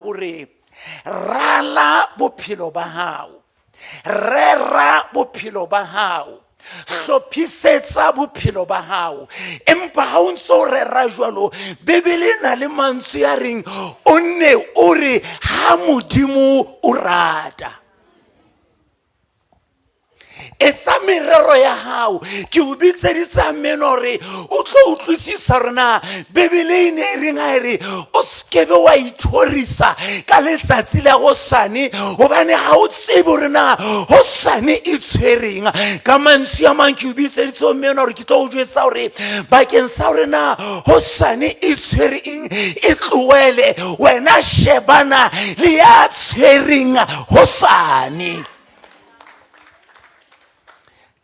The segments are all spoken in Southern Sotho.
Gore rala bophelo ba hao, rera bophelo ba hao, hlophisetsa bophelo ba hao. Empa ha o ntso rera jwalo, Bibele e na le mantswe a reng o nne o re ha Modimo o rata. Etsa merero ya hao. Ke o bitseditse amen hore o tlo utlwisisa hore na Bibele e ne e reng ha e re o sekebe wa ithorisa ka letsatsi la hosane, hobane ha o tsebe hore na hosane e tshwereng. Ka mantswe a mang ke o bitseditse amen hore ke tlo o jwetsa hore bakeng sa hore na hosane e tshwere eng, e tlohele wena, shebana le ya tshwereng hosane.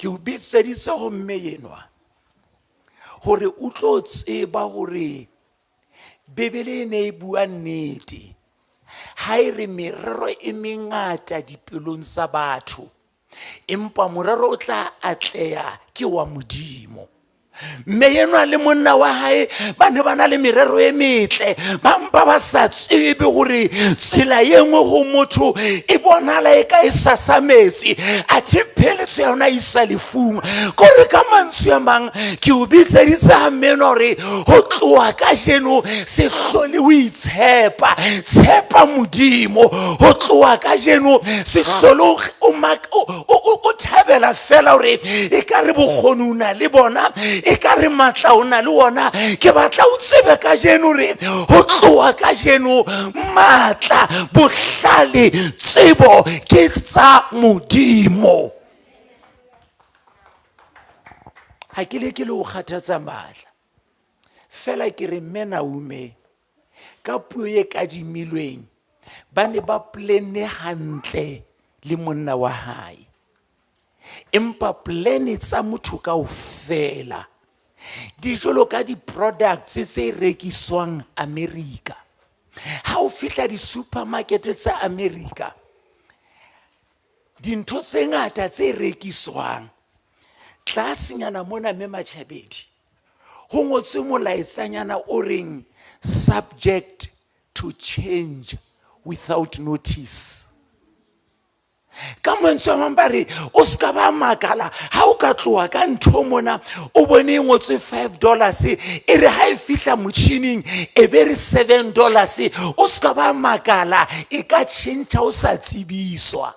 Ke o bitseditse ho mme enwa hore o tlo tseba hore Bibele e ne e bua nnete ha e re merero e mengata dipelong tsa batho, empa morero o tla atleha ke wa Modimo. Mme enwa le monna wa hae ba ne ba na le merero e metle, ba mpa ba sa tsebe hore tsela e nngwe ho motho e bonala e ka e sasametse, athe pheletso ya yona e isa lefung. Kore ka mantswe a mang ke o bitseditse ha mme enwa hore ho tloha kajeno se hlole o itshepa, tshepa Modimo. Ho tloha kajeno se hlole o thabela fela hore e ka re bokgoni o na le bona, e ka re matla o na le ona. Ke batla o tsebe kajeno hore ho tloha kajeno matla, bohlale, tsebo ke tsa Modimo. Ha ke leke le ho kgathatsa matla, fela ke re mme Naume ka puo e kadimilweng ba ne ba plane hantle le monna wa hae, empa plane tsa motho kaofela di jwalo ka di-products tse rekiswang America. Ha o fihla di-supermarket tsa America, dintho tse ngata tse rekiswang tlasenyana mona mme Matjhabedi ho ngotswe molaetsanyana o reng subject to change without notice. Ka mantswe a mang ba re o ska ba makala ha o ka tloha ka ntho mona o bone e ngotswe $5, e re ha e fihla motjhining e be re $7, o ska ba makala, e ka tjhentjha o sa tsebiswa.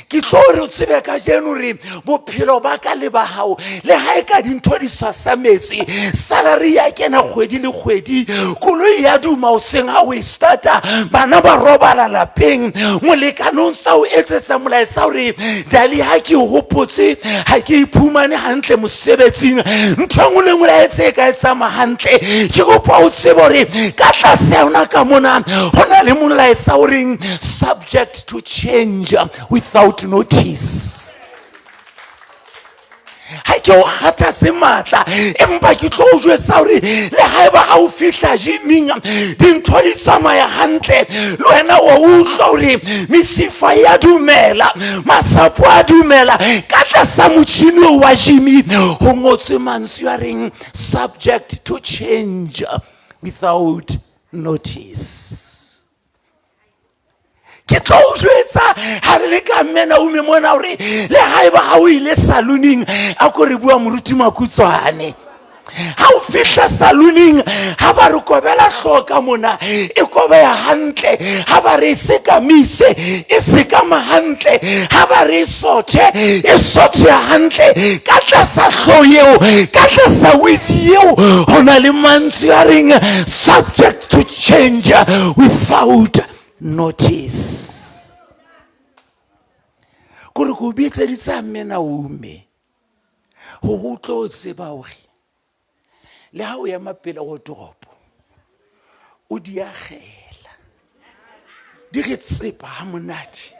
Ke tlo re o tsebe kajeno hore bophelo ba ka le ba hao, le ha e ka dintho di sasametse, salary ya kena kgwedi le kgwedi, koloi ya duma hoseng ha o e starta, bana ba robala lapeng, molekane o ntsa o etsetsa molaetsa hore dali ha ke o hopotse, ha ke iphumane hantle mosebetsing, ntho e nngwe le nngwe le ha e tse e ka e tsamaya hantle. Ke kopa o tsebe hore ka tlase ya yona ka mona ho na le molaetsa o reng subject to change without notice. Ha ke o kgathatse matla, empa ke tlo o jwetsa hore le haeba ha o fihla gyming dintho di tsamaya hantle, le wena wa utlwa hore mesifa ya dumela, masapo a dumela, ka tlasa motjhini oo wa gymi ho ngotswe mantswe a reng subject to change without notice. Ke tlo o jwetsa ha re le ka mme Naume mona hore le haeba ha o ile salooning, a ko re bua moruti Makutshwane, ha o fihla salooning ha ba re kobela hlooho ka mona e kobeha hantle, ha ba re e sekamise e sekama hantle, ha ba re e sothe e sotheha hantle. Ka tlasa hlooho eo, ka tlasa weave eo, ho na le mantswe a reng subject to change without notice. Kore ke o bitseditse mme Naume hore o tlo tseba hore le ha o ema pele go toropo o di akgela di re tsepa ha monate,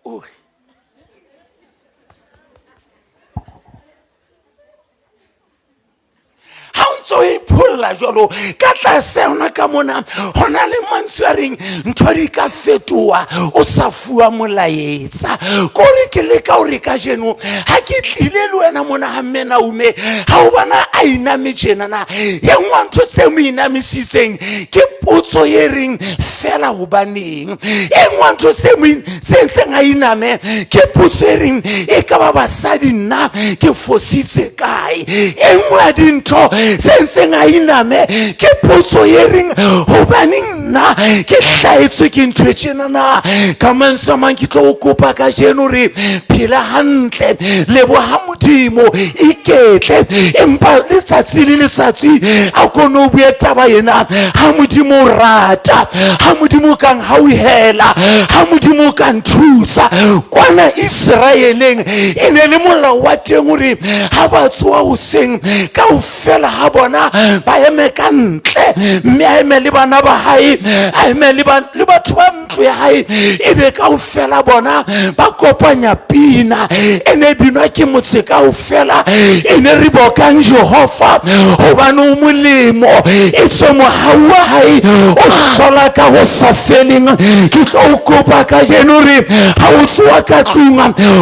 o re ha o ntso o iphola. lla jwalo ka tlase yona ka mona go na le mantswe a reng ntho di ka fetoa o sa fuwa molaetsa kore ke leka gore ka jeno ga ke tlile le wena mona ga mme naume ga o bona a iname tjenana ye nngwe ntho tse mo inamisitseng ke potso ye reng fela gobaneng e nngwe ntho tse mo se ntseng a iname ke potso e reng e ka ba basadi nna ke fositse kae e nngwe ya dintho se ntseng a iname ke potso e reng gobaneng nna ke hlaetswe ke ntho e tjenana ka mantswe a mang ke tlo go kopa ka jeno re phela hantle leboga modimo iketle empa letsatsi le letsatsi a kone o bue taba ena ha modimo o rata ha modimo o kang hauhela ha modimo o ka nthusa kwana iseraeleng e ne le molao wa teng gore ha ba tsoa hoseng kaofela ha bona ba eme ka ntle mme a eme le bana ba hae a eme le batho ba ntlo ya hae e be kaofela bona ba kopanya pina e ne binwa ke motse kaofela e ne re bokang jehova gobane o molemo e tswe mohau wa hae o hlola ka go sa feleng ke tlo o kopa ka jeno re ga o tsoa ka tlung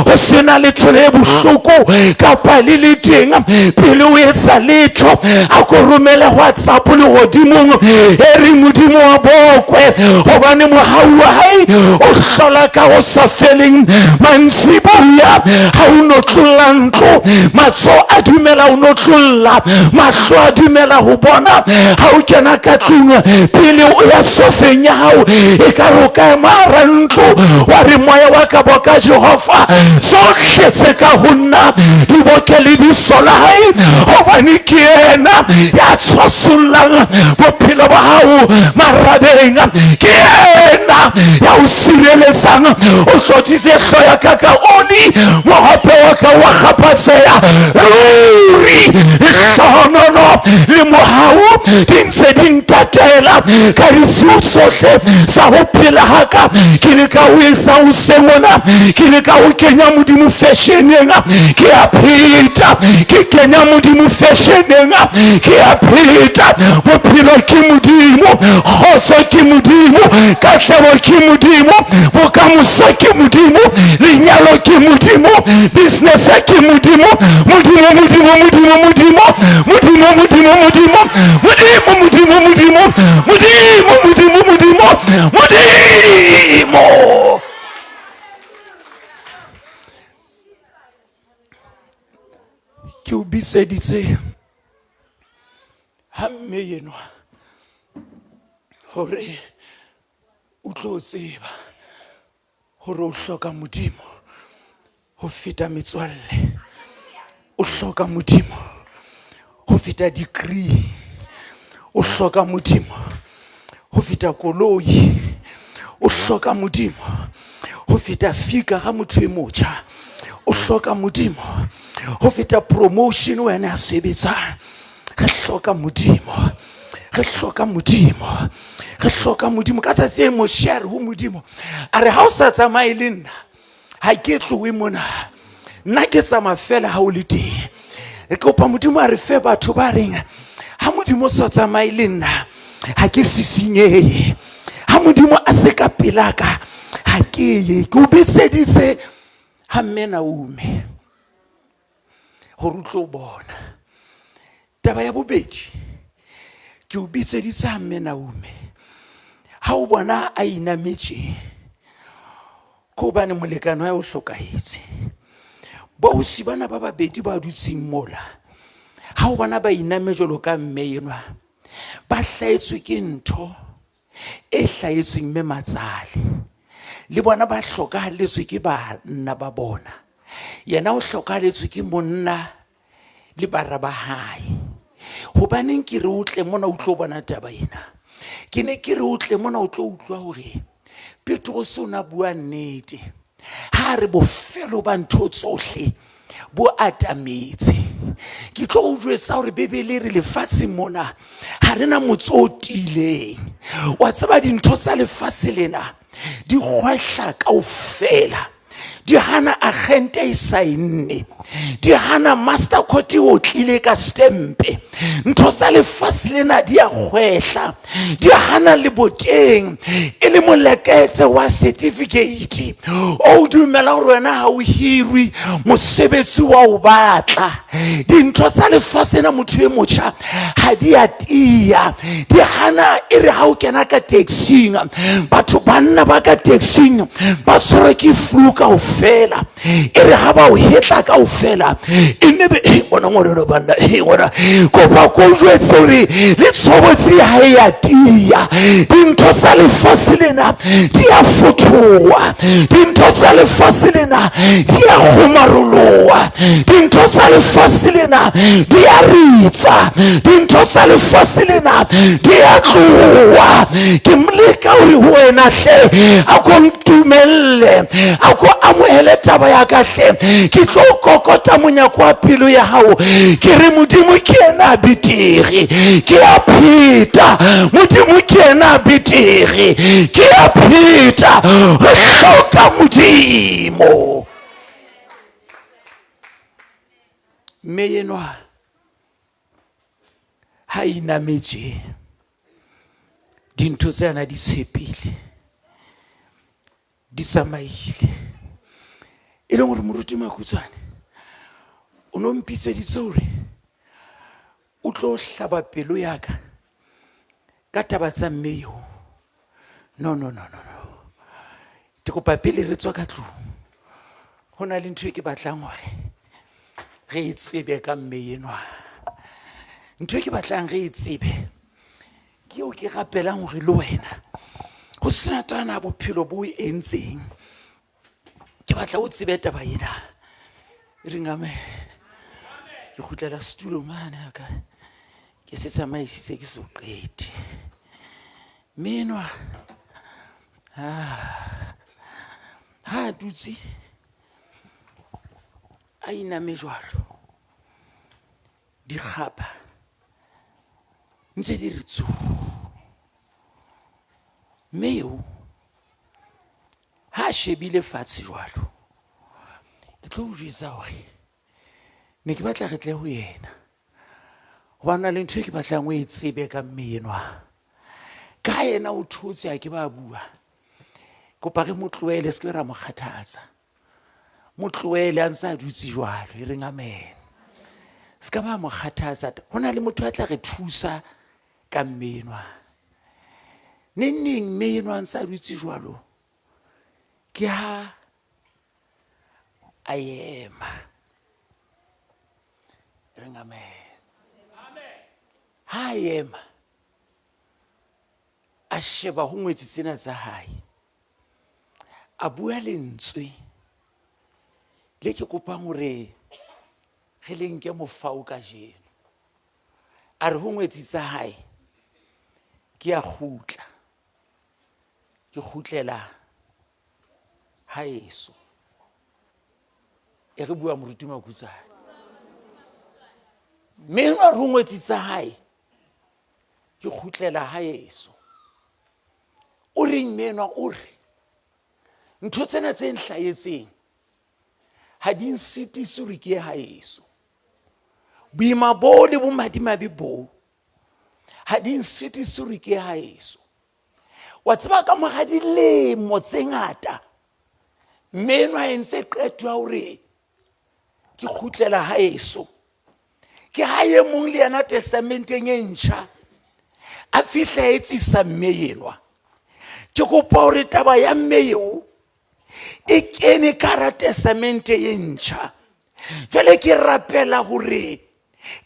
go sena letho le bohloko kapa le le teng pele o etsa letho a ko romele whatsapp legodimong e re modimo wa bokwe gobane mohau wa hae o hlola ka go sa feleng mantsiboya ga o notlolla ntlo matsoho a dumela o notlolla mahlo a dumela go bona ga o kena ka tlung pele o ya sofeng ya gago e ka re o ka ema ra ntlo wa re moya wa ka boka jehova tsohle tse ka go nna di boke lebiso la gae gobane ke yena ya tshwasollang bophelo ba gago marabeng ke yena ya o sireletsang o tlotsitse hlo ya ka ka oli mogope wa ka wa kgaphatseya ruri lehlohonolo le mohau di ntse di ntatela ka disiu tsohle sa go phela ga ka ke le ka o etsa o se mona ke le ka o kenya modimo fešeneng ke a pheta ke kenya modimo fešeneng ke a pheta bophelo ke modimo kgotso ke modimo katlego ke modimo bokamoso ke modimo lenyalo ke modimo business ke modimo modimo modimo modimo modimo modimo modimo modimo modimo modimo modimo modimo modimo modimo modimo ke o bitseditse ha mme enwa hore o tlo tseba hore o hloka modimo ho feta metswalle o hloka modimo ho feta degree o hloka modimo ho feta koloi o hloka modimo ho feta fika ga motho e motjha o hloka modimo ho feta promotion wena ya sebetsang re hloka modimo re hloka modimo re hloka modimo ka tsatsi e moshe a re ho modimo a re ha o sa tsamaye le nna ha ke tlowe mona nna ke tsamaya fela ha o le teng re kopa modimo a re fe batho ba reng ha modimo o sa tsamaye le nna ha ke sisinyehe ha modimo a se ka pelaka ha ke ye ke o bitseditse ha mme naume gore o tlo bona taba ya bobedi ke o bitseditse ha mme naume ha o bona a inametše ke gobane molekane wa o hlokahetse boausi bana ba babedi ba dutseng mola ha o bona ba iname jalo ka mme enwa ba hlaetswe ke ntho e hlahetsweng mme matsale le bona ba hlokahalletswe ke banna ba bona yena o hlokahalletswe ke monna le bara ba hae hobaneng ke re o tle mona o tlo bona taba ena ke ne ke re o tle mona o tlo utlwa hore Petrose o na bua nnete ha re bofelo ba ntho tsohle bo atametse ke tlo o jwetsa gore bebele re lefatsheng mona ga re na motse o tiileng wa tseba dintho tsa lefatshe lena di kgwehla kaofela di hana agente e saenne di hana master court o tlile ka stempe. Ntho tsa lefase lena di a kgwehla, di hana leboteng e le moleketse wa certificate o dumelang gore wena ga o hirwe mosebetsi wa o batla. Dintho tsa lefase na motho e motjha ga di a tia, di hana e re ga o kena ka taxing, batho banna ba ka taxing ba tshwerwe ke flu kaofela. E re ga ba o hetla kaofela e nne be bona ngwaneno banna ngwana kopa ko jwetse gore le tshobotsi ha e ya tia. Dintho tsa lefase lena di a fothoa, dintho tsa lefase lena di a gomaroloa, dintho tsa lefase lena di a ritsa, dintho tsa lefase lena di a tloa. Ke mleka gore ho wena hle a ko ntumelle, a ko amohele taba ya ka hle. Ke tlo kokota monyako wa pelo ya gago, ke re Modimo ke yena a betere. Ke a pheta, Modimo ke yena a betere. Ke a pheta, re hloka Modimo. Mme enwa ha inametše dintho tse ana di tshepile, di tsamaile. E leng gore moruti Makhutshwane o no mpitseditse hore o tlo hlaba pelo ya ka ka taba tsa mme eo. No, no, no, no, no. Ke kopa pele re tswa ka tlung, ho na le ntho e ke batlang hore re e tsebe ka mme enwa. Ntho e ke batlang re e tsebe ke eo ke rapelang hore le wena ho sena tana bophelo bo entseng, ke batla o tsebe taba ena. E reng amen. Ke kgutlela setulo mane ya ka, ke se tsamaisitse ke so qete. Mme enwa ha a dutse a iname jwalo, dikgapha ntse di re tsu. Mme eo ha a shebile fatshe jwalo, ke tlo o jwetsa hore ne ke batla re tle ho yena, hobane na le ntho e ke batlang o e tsebe ka mme enwa. Ka yena o thotse a ke ba bua, kopa re mo tlohele, se ke ra mo kgathatsa. Mo tlohele a ntse a dutse jwalo, e reng amen. Se ka ba mo kgathatsa. Ho na le motho a tla re thusa ka mme enwa. Neng neng mme enwa a ntse a dutse jwalo, ke ha a ema. Reng amen. Ha a ema, a sheba ho ngwetsi tsena tsa hae, a bua lentswe le ke kopang hore re le nke mofao kajeno. A re ho ngwetsi tsa hae, ke a kgutla, ke kgutlela haeso. E re bua moruti Makhutshwane. Mme enwa re ho ngwetsi tsa hae, ke kgutlela haeso. O reng mme enwa? O re ntho tsena tse nhlahetseng ha di nsitise hore ke ye haeso. Boima bo le bomadimabe bo ha di nsitise hore ke ye haeso. Wa tseba ka mora dilemo tse ngata mme enwa a entse qeto ya hore ke kgutlela haeso. Ke ha e mong le yena testamenteng e ntjha a fihla a etsisa mme enwa. Ke kopa hore taba ya mme eo e kene ka hara testamente e ntjha. Jwale ke rapela hore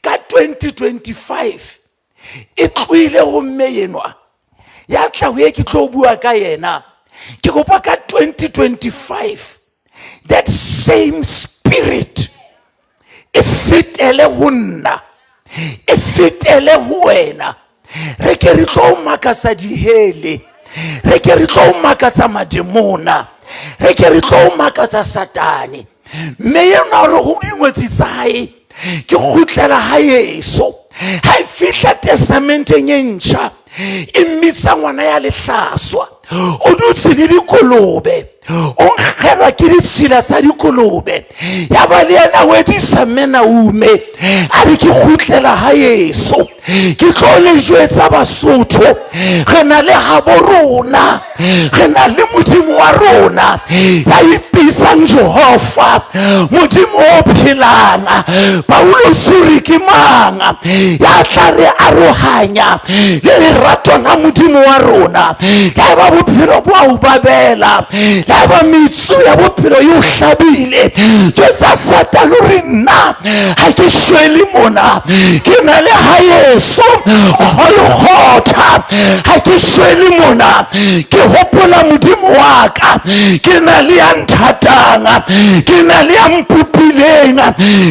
ka 2025 e tlohile ho mme enwa ya tla ho e ke tlo bua ka yena. Ke kopa ka 2025 that same spirit e fetele ho nna, e fetele ho wena. Re ke re tlo makatsa dihele, re ke re tlo makatsa mademona, re ke re tlo makatsa Satane. Mme yena o re ho dingwetsi tsa hae, ke kgutlela haeso. Ha e fihla testamenteng e ntjha, e mmitsa ngwana ya lehlaswa, o dutse le dikolobe. O nkgelwa ke ditshila tsa dikolobe. Ya ba le yena o etsisa mme Naume. A re ke kgutlela haeso. Ke tlo le jwetsa Basotho. Re na le habo rona. Re na le Modimo wa rona ya ipitsang Jehova, Modimo o phelang. Paulus o re ke mang ya tla re arohanya le lerato la Modimo wa rona? Ya ba bophelo bo a o babela, ya ba metsu ya bophelo e o hlabile. Jwetsa Satane o re nna ha ke shwele mona, ke na le haeso Golgotha. Ha ke shwele mona, ke hopola Modimo wa ka, ke na le ya nthatang, ke na le ya mpopileng,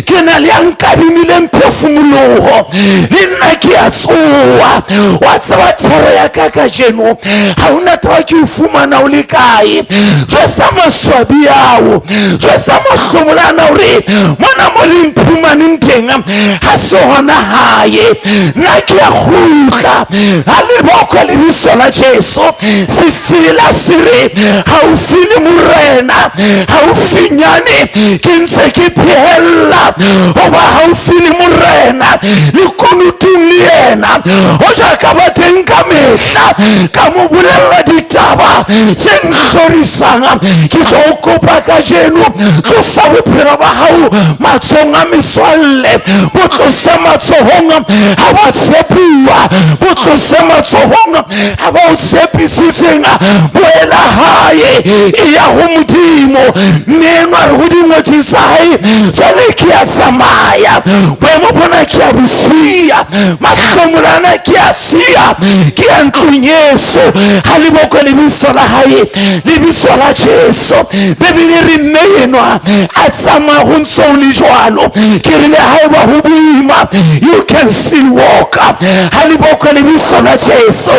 ke na le ya nkadimileng phefumoloho, le nna ke a tsoa. Wa tseba thero ya ka kajeno ha hona taba ke o fumana o le kae. Jwetsa maswabi ao, jwetsa mahlomola ana hore mona mo le mphumaneng teng ha se hona hae, nna ke a kgutla. Ha le bokwe lebitso la Jesu. Sefela se re haufi le Morena, haufinyane ke ntse ke phehella ho ba haufi le Morena, lekunutung le yena. Hoja ka ba teng ka mehla, ka mo bolella ditaba tse nhlorisang. Ke tlo o kopa kajeno, tlosa bophelo ba hao matsohong a metswalle, bo tlose matsohong ha ba tshepiwa, bo tlose matsohong ha ba o tshepisitseng. Boela hae, e ya ho Modimo. Mme enwa re ho dingwetsi tsa hae, jwale ke a tsamaya, boemo bona ke a bo siya, mahlomola ana ke a siya, ke ya ntlong yeso. Ha le bokwe lebitso la hae, lebitso la Jesu. Bibele re mme enwa a tsamaya ho ntso ho le jwalo. Ke re le haeba ho boima, you can still walk. Ha le bokwe lebitso la Jesu,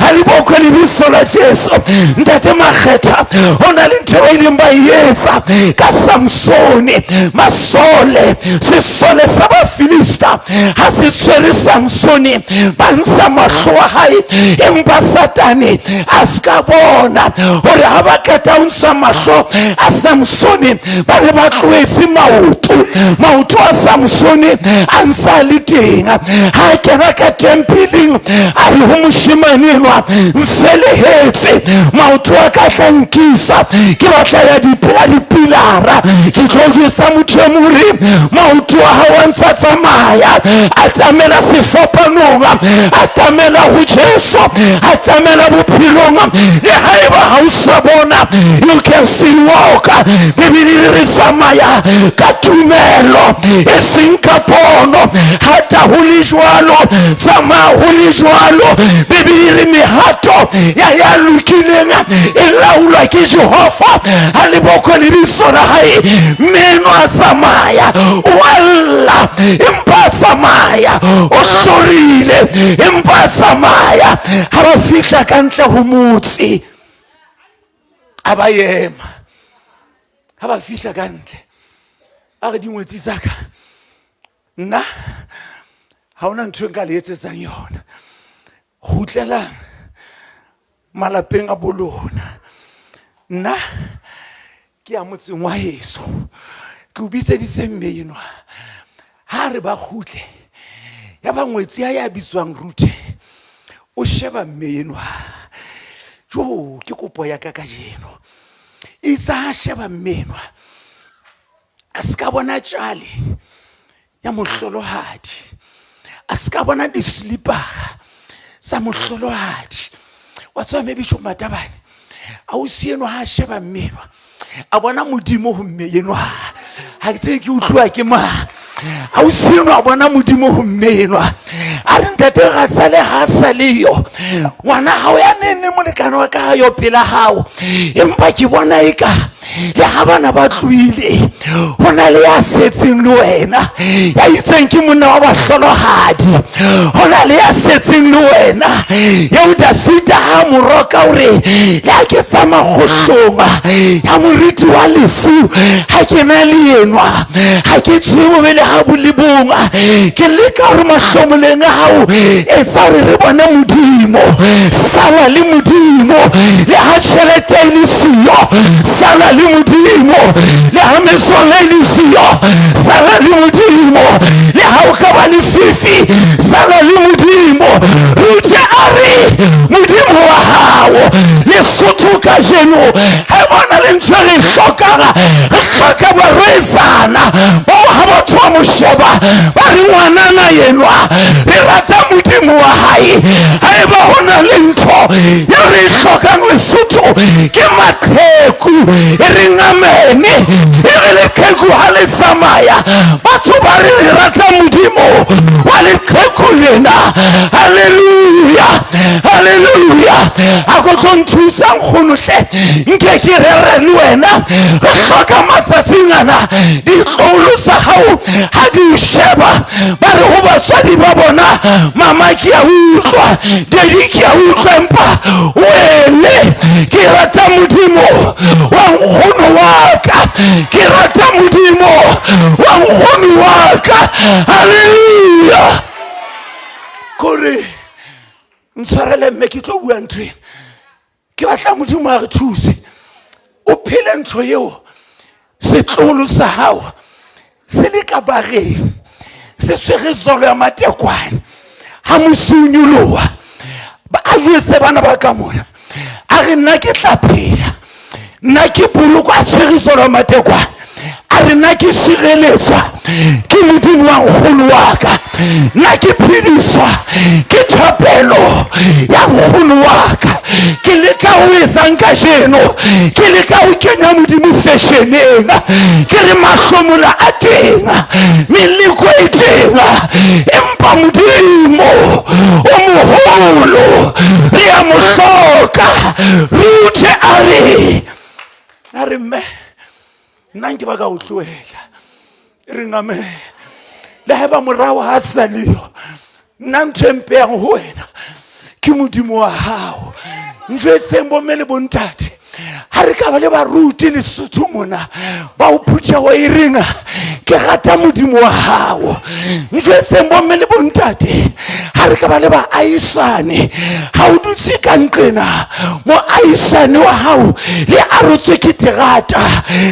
ha le bokwe lebitso la Jesu. Ntate Makgetha, ho na le ntho e ileng ba e etsa ka Samsone. Masole, sesole sa Bafilista ha se tshwere Samsone, ba ntsha mahlo a hae, empa Satane a se ka bona hore ha ba qeta ho ntsha mahlo a Samsone, ba re ba tlohetse maoto. Maoto a Samsone a ntsa le teng. Ha a kena ka tempeleng, a re ho moshemane enwa, mfelehetse, maoto a ka tla nkisa, ke batla ya dipela dipilara. Ke tlo jwetsa motho e mong hore maoto a hao a ntsa tsamaya, a tsamela sefapanong, a tsamela ho Jesu, a tsamela bophelong. Le haeba ha o sa bona, you can still walk. Bibele re tsamaya ka tumelo, e seng ka pono. Hata ho le jwalo, tsamaya ho le jwalo. Bibele re mehato ya ya lokileng e laolwa ke Jehova. Ha le bokwe lebitso la hae. Meno a tsamaya, o a lla empa a tsamaya, o hlorile empa a tsamaya. Ha ba fihla ka ntle ho motse, a ba ema. Ha ba fihla ka ntle, a re dingwetsi tsa ka, nna ha hona ntho e nka le etsetsang yona. Kgutlelang malapeng a bolona, nna ke ya motseng wa heso. Ke o bitseditse mme enwa. Ha re ba kgutle, ya ba ngwetsi ya ya bitswang Ruthe o sheba mme enwa. Jo, ke kopo ya ka kajeno. Itse ha sheba mme enwa, a se ka bona tjale ya mohlolohadi, a se ka bona dislipara tsa mohlolohadi. Wa tseba mme Bishop Matabane, ausi enwa ha sheba mme enwa, a bona Modimo ho mme enwa. Ha ke tsebe ke utluwa ke mang. Ausi enwa a bona Modimo ho mme enwa. A re ntate Ratsale ha sa le yo, ngwana hao ya nenne molekane wa ka ha yo pela hao, empa ke bona eka le ha bana ba tlohile, ho na le ya setseng le wena ya itseng ke monna wa bahlolohadi. Ho na le ya setseng le wena eo Dafita ha moroka hore le ha ke tsamaya kgohlong ya moriti wa lefu, ha ke na le enwa, ha ke tshohe bobe le ha bo le bong. Ke leka hore mahlomoleng a hao etsa hore re bone Modimo. Sala le Modimo le ha tjhelete e le siyo, sala Sala le Modimo le ha mesong e le siyo. Sala le Modimo le ha o ka ba lefifi. Sala le Modimo. Ruthe a re Modimo wa hao. Lesotho kajeno ha e bona le ntho e re e hlokang, re hloka barwetsana bao ha batho ba mo sheba ba re ngwanana enwa re rata Modimo wa hae. Haeba ho na le ntho eo re e hlokang Lesotho ke maqheku e reng amene. E re leqheku ha le tsamaya batho ba re re rata Modimo wa leqheku lena. Haleluya, haleluya. A ko tlo nthusa nkgono hle, nke ke rere le wena. Re hloka matsatsing ana ditloholo tsa hao ha di o sheba ba re ho batswadi ba bona, mama ke a utlwa, daddy ke a utlwa, empa wele ke rata Modimo wa nkgono wa ka, ke rata Modimo wa nkgono wa ka. Haleluya. Kore ntshwarele mme, ke tlo bua ntho ena. Ke batla Modimo a re thuse. O phele ntho eo setloholo sa hao se le ka bareng, se tshwere zolo ya matekwane. Ha mosi o nyoloha, ba a jwetse bana ba ka mona, a re nna ke tla phela, nna ke bolokwa. A tshwere zolo ya matekwane, a re nna ke sireletswa ke Modimo wa nkgono wa ka, nna ke phediswa ke thapelo ya nkgono wa ka. Ke leka ho etsang kajeno? Ke leka ho kenya Modimo fashioneng. Ke re mahlomola a teng, meleko e teng, empa Modimo o moholo, re a mo hloka. Ruthe a re, a re mme nna nke ba ka o tlohela. E reng amen. Le haeba morao ha sa leyo, nna ntho e mpeyang ho wena ke Modimo wa hao. Njwetseng bomme le bontate, ha re ka ba le baruti Lesotho mona ba o phutheho e reng ke rata Modimo wa hao. Njwetseng bomme le bontate, ha re ka ba le baahisane, ha o dutse ka nqena moahisane wa hao le arotswe ke terata,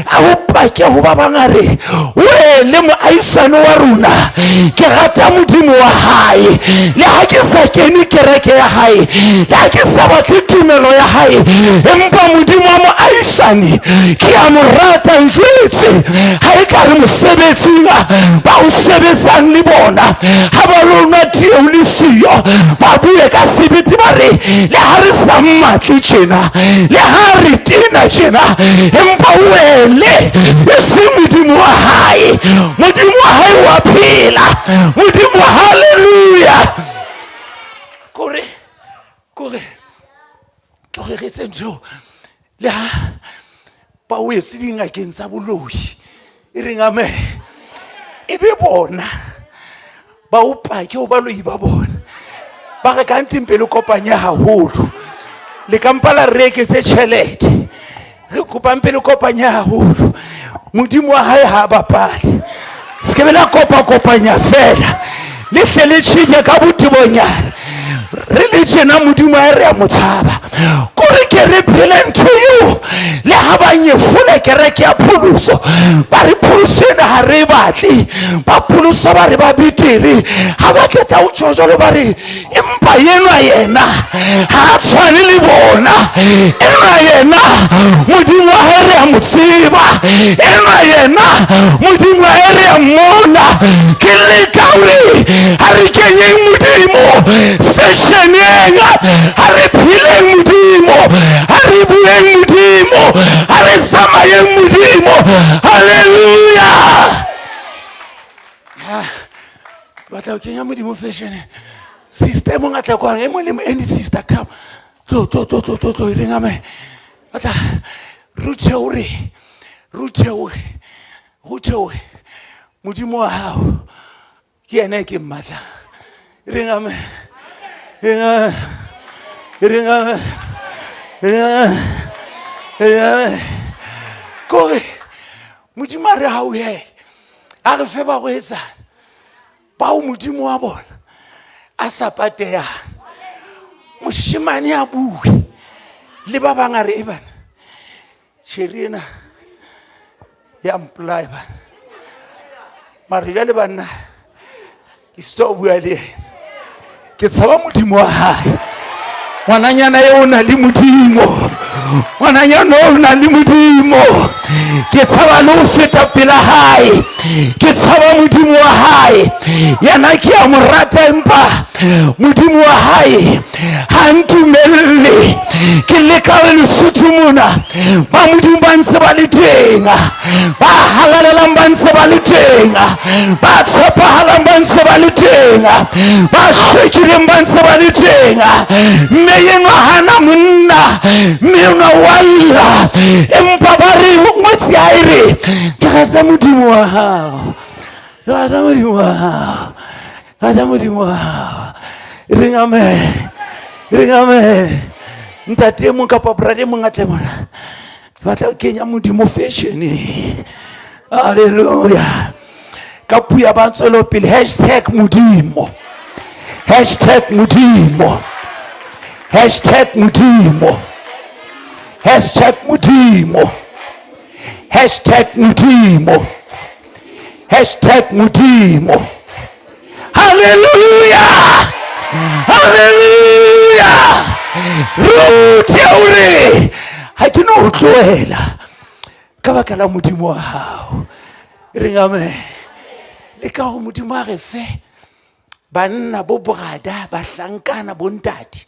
a o pake ho ba bang a re wele moahisane wa rona ke rata Modimo wa hae, le ha ke sa kene kereke ya hae, le ha ke sa batle tumelo ya hae, empa Modimo wa moahisane ke a mo rata. Njwetse ha e ka re mosebetsing ba o sebetsang le bona ha ba lo nwa tee o le siyo, ba bue ka sebete ba re le ha re sa mmatle tjena, le ha re tena tjena, empa wele e se Modimo wa hae. Modimo wa hae wa phela. Modimo, haleluya. Kore kore ke go retse ntho le ha ba o etse dingakeng tsa boloi, e reng amen. E be bona ba o pake ho baloi ba bona, ba re ka nteng pele kopanye haholo, le ka mpa la re eketse tjhelete, re kopang pele kopanye haholo. Modimo wa hae ha a bapale. Se ke be la kopa-kopanya fela, le hle le tjheke ka botebonyana. Re le tjena Modimo a re a mo tshaba, kore ke re phele ntho eo. Le ha ba nyefole kereke ya pholoso, ba re pholoso ena ha re e batle, ba pholoso ba re ba betere, ha ba qeta ho tjho jwalo ba re empa enwa yena ha a tshwane le bona, enwa yena Modimo wa hae re a mo tseba, enwa yena Modimo wa hae re a mmona. Ke leka hore ha re kenyeng Modimo fashioneng, ha re pheleng Modimo, ha re bueng Modimo, ha re tsamayeng Modimo. Haleluya. Batla ho kenya Modimo fashioneng. Sister e mong a tla kwang, e mong le any sister come, tlo tlo tlo tlo tlo tlo, e reng amen. Batla Ruthe o re, Ruthe o re, Ruthe o re Modimo wa hao ke yena e ke mmatlang. E reng amen, e reng amen, e reng amen, e reng amen, e reng amen. Kore Modimo a re hauhele, a re fe barwetsana bao Modimo wa bona a sa patehang. Moshemane a bue le ba bang a re e bana. Tjheri ena ya mpolaya bana. Mare jwale banna ke sitwa ho bua le yena. Ke tshaba Modimo wa hae. Ngwananyana eo o na le Modimo. Ngwananyana o na le Modimo. Ke tshaba le ho feta pela hae. Ke tshaba Modimo wa hae. Yena ke a mo rata empa Modimo wa hae ha ntumelle. Ke leka re Lesotho mona ba Modimo ba ntse ba le teng, ba halalelang ba ntse ba le teng, ba tshepahalang ba ntse ba le teng, ba hlwekileng ba ntse ba le teng. Mme enwa hana monna, mme enwa wa lla, empa ba re ngwetsi ya e re ke rata Modimo wa hao, ke rata Modimo wa hao, ke rata Modimo wa hao. E reng amen, e reng amen. Ntate e mong kapa brother e mong a tle mona, ke batla ho kenya Modimo fashioneng. Hallelujah. Ka puo ya ba tswelopele, hashtag Modimo, hashtag Modimo, hashtag Modimo, hashtag Modimo, hashtag Modimo, hashtag Modimo. Hallelujah, hallelujah. Rute o re ha ke no ho tlohela ka baka la Modimo wa hao. Re amen. Le ka ho Modimo a re fe banna bo brada, bahlankana, bo ntate.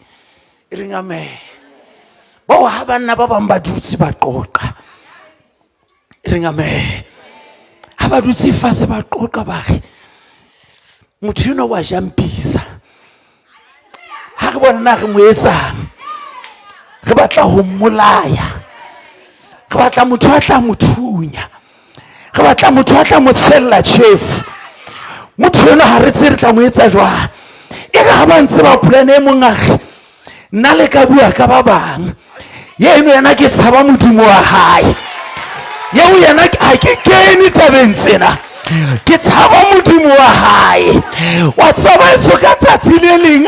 Re amen. Bao ha banna ba bang ba dutse ba qoqa. Re amen. Ha ba dutse fatshe ba qoqa ba re motho enwa wa jampisa. Ha re bona na re mo etsang, re batla ho mmolaya, re batla motho a tla mo thunya, re batla motho a tla mo tshella tjhefu. Motho enwa ha re tsebe re tla mo etsa jwang. E re ha ba ntse ba polana e mong a re nna le ka bua ka ba bang, yeno yena ke tshaba Modimo wa hae, yeo yena ha ke kene tabeng tsena, ke tshaba Modimo wa hae. Wa tseba eso ka tsatsi le leng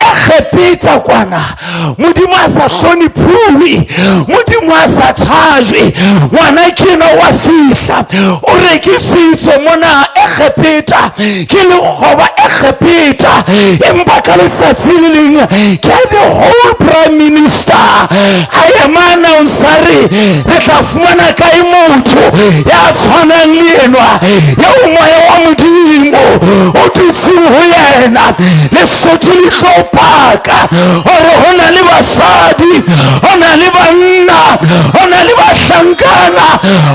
Egepeta kwana Modimo a sa hloniphuwe, Modimo a sa tshajwe, ngwana ke enwa wa fihla o rekisitswe mona Egepeta, ke lekgoba Egepeta, empa ka letsatsi le leng ke the whole prime minister a ema announce a re re tla fumana kae motho ya tshwanang le enwa eo moya wa Modimo o dutseng ho yena. Lesotho le tlo paka hore ho na le basadi, ho na le banna, ho na le bahlankana,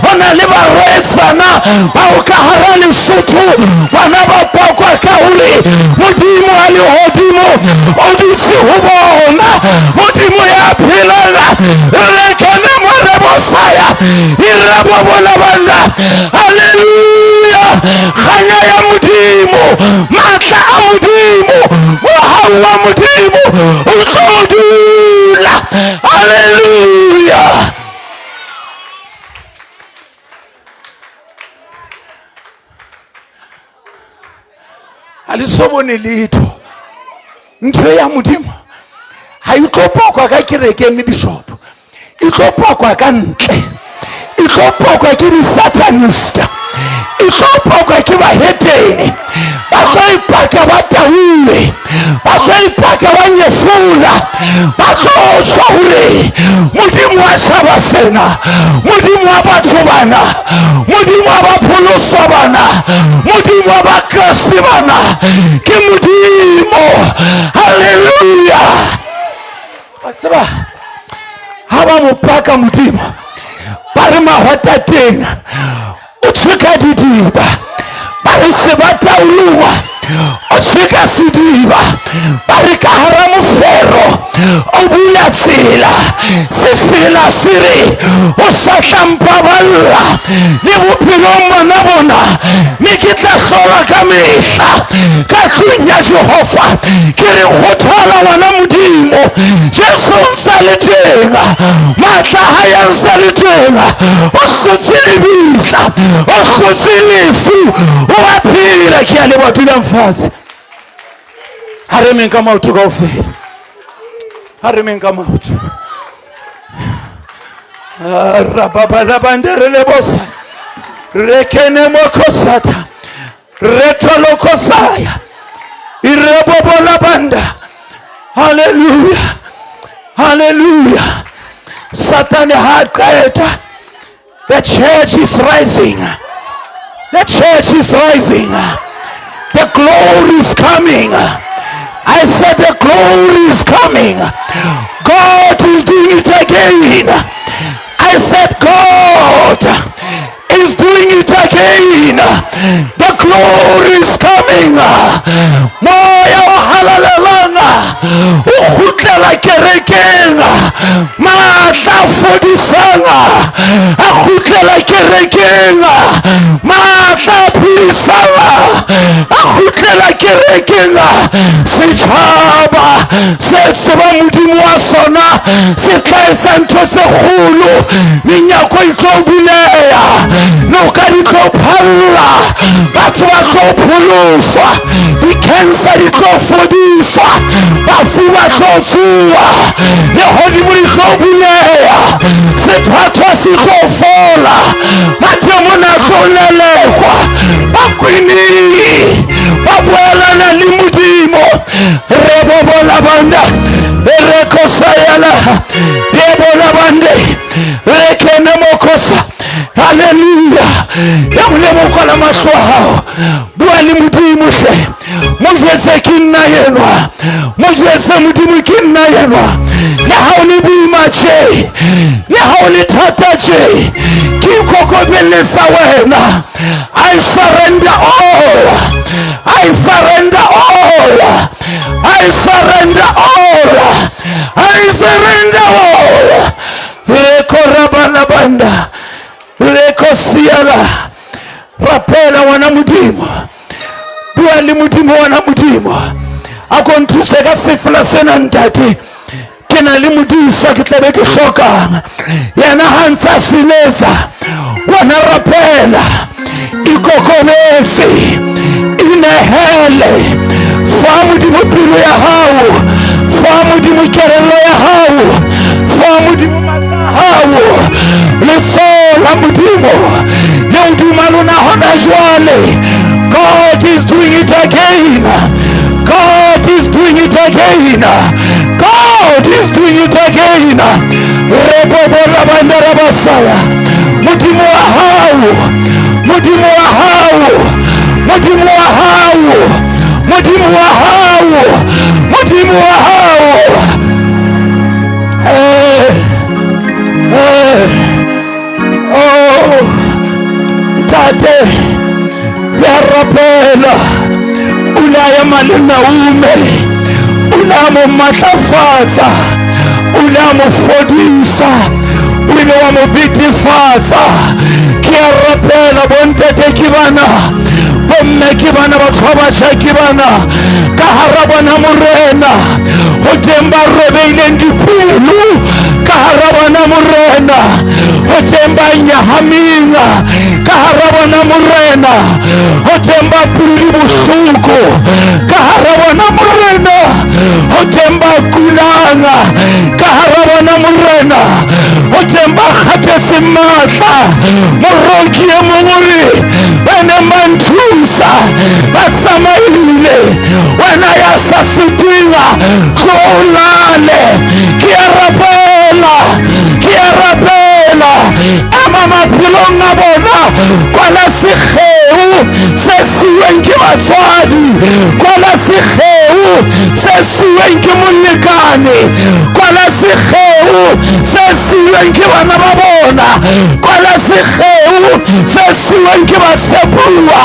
ho na le barwetsana bao ka hara Lesotho bana ba pakwa ka hore Modimo wa lehodimo o dutse ho bona. Modimo ya phelang re kene morebosaya irebo bona banna. Haleluya! Kganya ya Modimo, matla a Modimo, mohau wa Modimo o tlo dula. Haleluya! Ha le so bone letho. Ntho ya Modimo ha e tlo pokwa ka kerekeng mme bishop, e tlo pokwa ka ntle, e tlo pokwa ke di-satanista, e tlo pokwa ke bahetene. Ba tlo ipaka ba tauwe, ba tlo ipaka ba nyefola, ba tlo tjho hore Modimo wa tjhaba sena, Modimo wa batho bana, Modimo wa bapholoswa bana, Modimo wa Bakreste bana ke Modimo. Haleluya! Wa tseba ha ba mo paka Modimo, ba re mahwatateng o tjheka didiba, ba re sebataolongwa o tjheka sediba, ba re ka hara mofero o bula tsela, sefela se re o sa tla mpaballa le bophelong bona bona, mme ke tla hlola ka mehla ka tlung ya Jehova. Ke re kgothala ngwana Modimo, Jesu o ntsa le teng, matla a hae a ntsa le teng, o hlotse lebitla, o hlotse lefu, o a phela. Ke a leboha, dulang fatshe. Ha re emeng ka maoto kaofela, ha re emeng ka maoto. Rababalabandere lebosa. Rekenemokosata. Retolokosaya. Irebobolabanda. Hallelujah. Hallelujah. Satan had qeta. The church is rising. The church is rising. The glory is coming. I said the glory is coming. God is doing it again. I said God is doing it again. The glory is coming. Moya o halalelang o kgutlela kerekeng. Matla a fodisang a kgutlela kerekeng. Matla a phedisang a kgutlela kerekeng. Setjhaba se tseba Modimo wa sona se tla etsa ntho tse kgolo. Menyako e tlo buleha, noka di tlo phalla, batho ba tlo pholoswa, di-cancer di tlo fodiswa, bafu ba tlo tsoha, lehodimo di tlo buleha, sethwathwa se tlo fola, matemona a tlo lelekwa, bakwinii ba boelana le Modimo. Rebobola banda rekosayala rebola bande rekenemokosa. Hallelujah. Ya molemo kwala mahlo a hao, bua le Modimo hle, mo jwetse ke nna enwa, mo jwetse Modimo ke nna enwa. Le ha o le boima tje, le ha o le thata tje, ke ikokobelletsa wena. I surrender all. I surrender all. I surrender all. I surrender all. Rekorabanabanda. Rekosiala. Rapela ngwana Modimo. Bua le Modimo ngwana Modimo. A ko nthuse ka sefela sena ntate. Ke na le modisa ke tlabe ke hlokang. Yena ha ntse a seletsa. Wena rapela. Ikokobetse. Inehele. Fa Modimo pelo ya hao. Fa Modimo kelello ya hao. Fa Modimo matla a hao. Letsoho la Modimo le hodima lona hona jwale. God is doing it again. God is doing it again. God is doing it again. Rebobola bandera basaya. Modimo wa hao. Modimo wa hao. Modimo wa hao. Modimo wa hao. Modimo wa hao. Eh. Eh. Oh. Ntate. Ya rapela. O la ema le Naume, o la mo matlafatsa, o la mo fodisa, o ile wa mo betefatsa. Ke a rapela bontate ke bana, bomme ke bana, batho ba batjha ke bana, ka hara bona Morena ho teng ba robeileng dipelo, ka hara bona Morena ho teng ba nyahameng, ka hara bona Morena ho teng ba pelo di bohloko, ka hara bona Morena ho teng ba kulang, ka hara bona Morena ho teng ba kgathetseng matla. Moroki e mong o re ba neng ba nthusa ba tsamaile, wena ya sa feteng tlo o lale. Ke a rapela, ke a rapela, ema maphelong a bona, kwala sekgeo se siweng ke batswadi, kwala sekgeo se siweng ke molekane, kwala sekgeo se siweng ke bana ba bona, kwala sekgeo se siweng ke batshepuwa.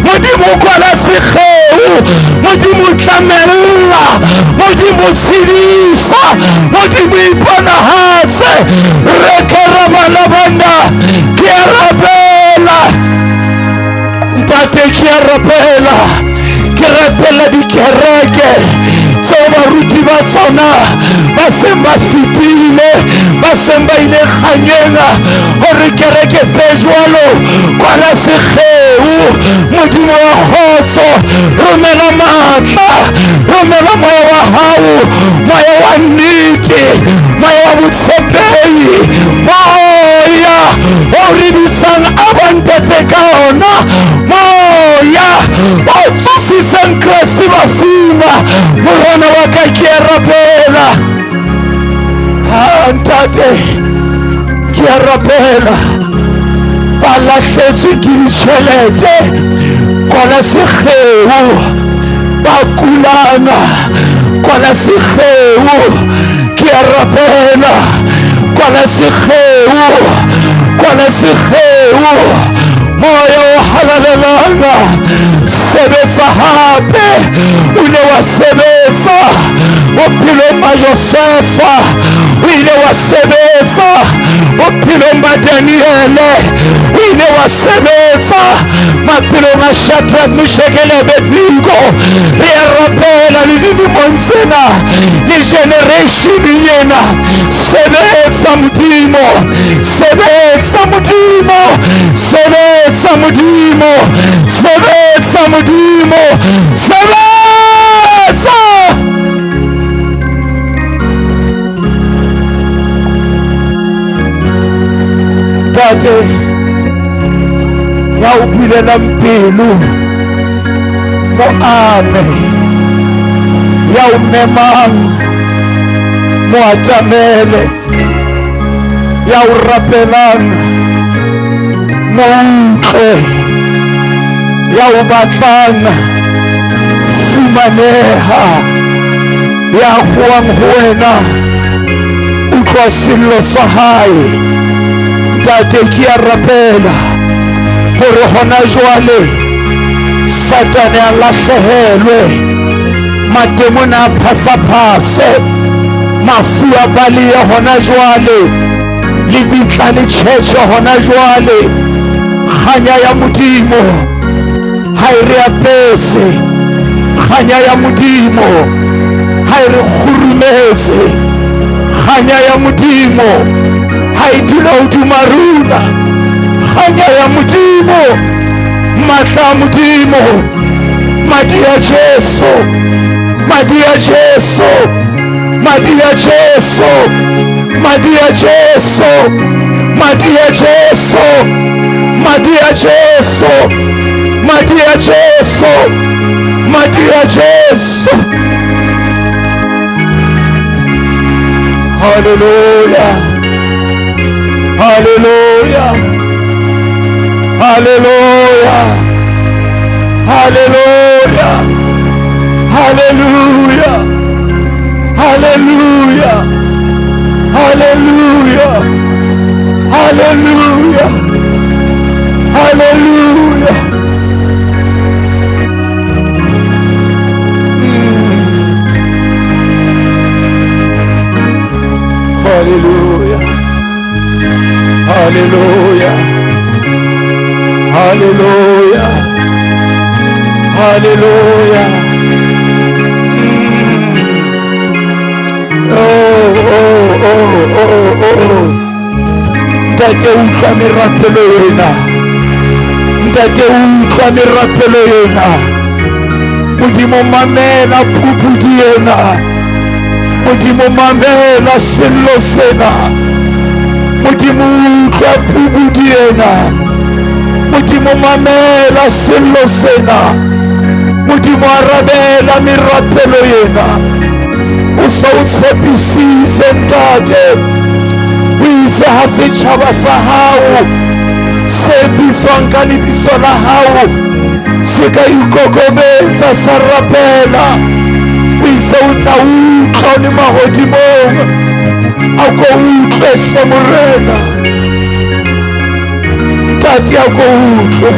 Modimo kwala sekgeo, Modimo tlamella, Modimo tshedisa, Modimo iponahatse. Rekerabalabanda. Ke a rapela ntate, ke a rapela, ke rapela dikereke tseo baruti ba tsona ba seng ba fetile, ba seng ba ile kganyeng, hore kereke se jwalo kwala sekgeo. Modimo wa kgotso, romela matla, romela moya wa hao, moya wa nnete, moya wa botshepehi, moya Morena wa ka, ke a rapela. Ah, ntate, ke a rapela. Ba lahletswe ke ditjhelete, kwala sekgeo. Ba kulang, kwala sekgeo. Ke a rapela, kwala sekgeo, kwala sekgeo. Moya o halalelang, sebetsa hape. O ile wa sebetsa bophelong ba Josefa, o ile wa sebetsa bophelong ba Daniele, o ile wa sebetsa maphelong a Shadrach, Meshach le Abednego. Re a rapela le dilemong tsena le generationeng ena, sebetsa Modimo, sebetsa Modimo, sebetsa Modimo, sebetsa Modimo, sebetsa. Ntate ya o bulelang pelo, mo ame. Ya o memang, mo atamele. Ya o rapelang, mo utlwe. Ya o batlang, fumaneha. Ya hoang ho wena, utlwa sello sa hae. Ntate, ke a rapela hore hona jwale Satane a lahlehelwe, matemona a phasaphase, mafu a balehe hona jwale, lebitla le tjhetjhe hona jwale. Kganya ya Modimo ha e re apese, kganya ya Modimo ha e re kgurumetse, kganya ya Modimo ha e dula hodima rona. Kganya ya Modimo, matla a Modimo, madi a Jesu, madi a Jesu, madi a Jesu, madi a Jesu, madi a Jesu, madi a Jesu, madi a Jesu, madi a Jesu. Hallelujah, hallelujah, hallelujah, hallelujah, hallelujah, hallelujah, hallelujah, hallelujah, hallelujah. Hallelujah, hallelujah, hallelujah, hallelujah. Oh, oh, oh, oh, oh. Ntate, utlwa merapelo ena. Ntate, utlwa merapelo ena. Modimo, mamela phupudi ena. Modimo, mamela sello sena. Modimo, utlwa phupudi ena. Modimo, mamela sello sena. Modimo, arabela merapelo ena. O se o tshepisitse, ntate. O itse ha setjhaba sa hao se bitswang ka lebitso la hao se ka ikokobetsa sa rapela, o itse o tla utlwa o le mahodimong. A ko utlwe hle Morena. Ntate, a ko utlwe.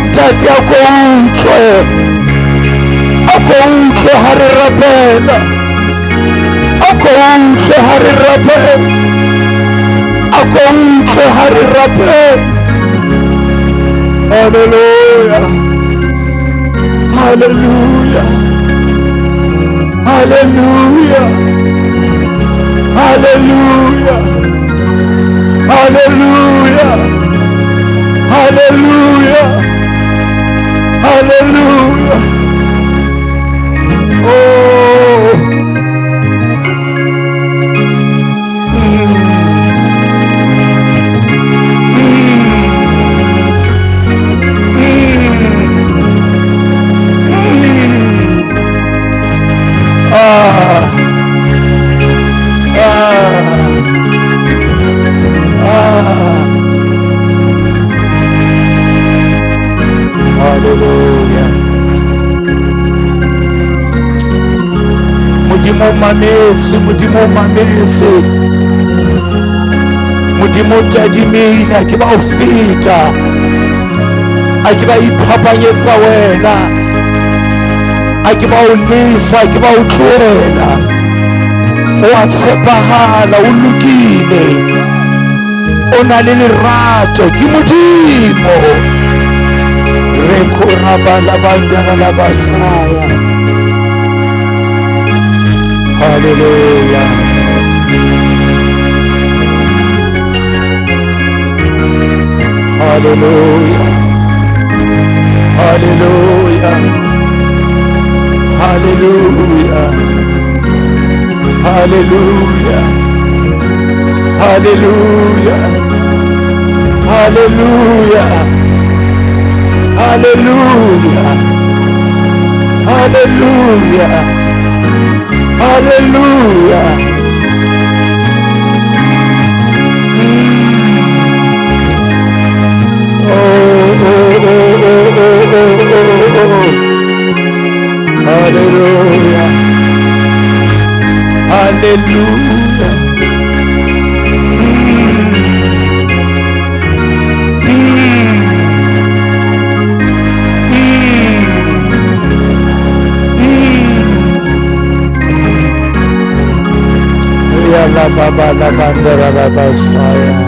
Ntate, a ko utlwe. A ko utlwe ha re rapela. A ko utlwe ha re rapela. A ko utlwe ha re rapela. Hallelujah, hallelujah, hallelujah, hallelujah, hallelujah, hallelujah, hallelujah. Oh. Mm. Mm. Mm. mametse, Modimo o mametse. Modimo o tadimile, a ke ba o feta, a ke ba iphapanyetsa wena, a ke ba o lesa, a ke ba o tlohela. O a tshepahala, o lokile, o na le lerato, ke Modimo. Re khorabala la basaya. Hallelujah. Hallelujah. Hallelujah. Hallelujah. Hallelujah. Hallelujah. Hallelujah. Hallelujah. Hallelujah. Hallelujah. Oh, oh, oh, oh, oh, oh, oh, oh. Hallelujah. Hallelujah. Ya la baba la bandera la basaya.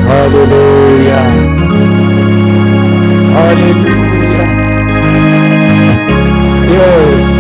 Hallelujah. Hallelujah. Yes.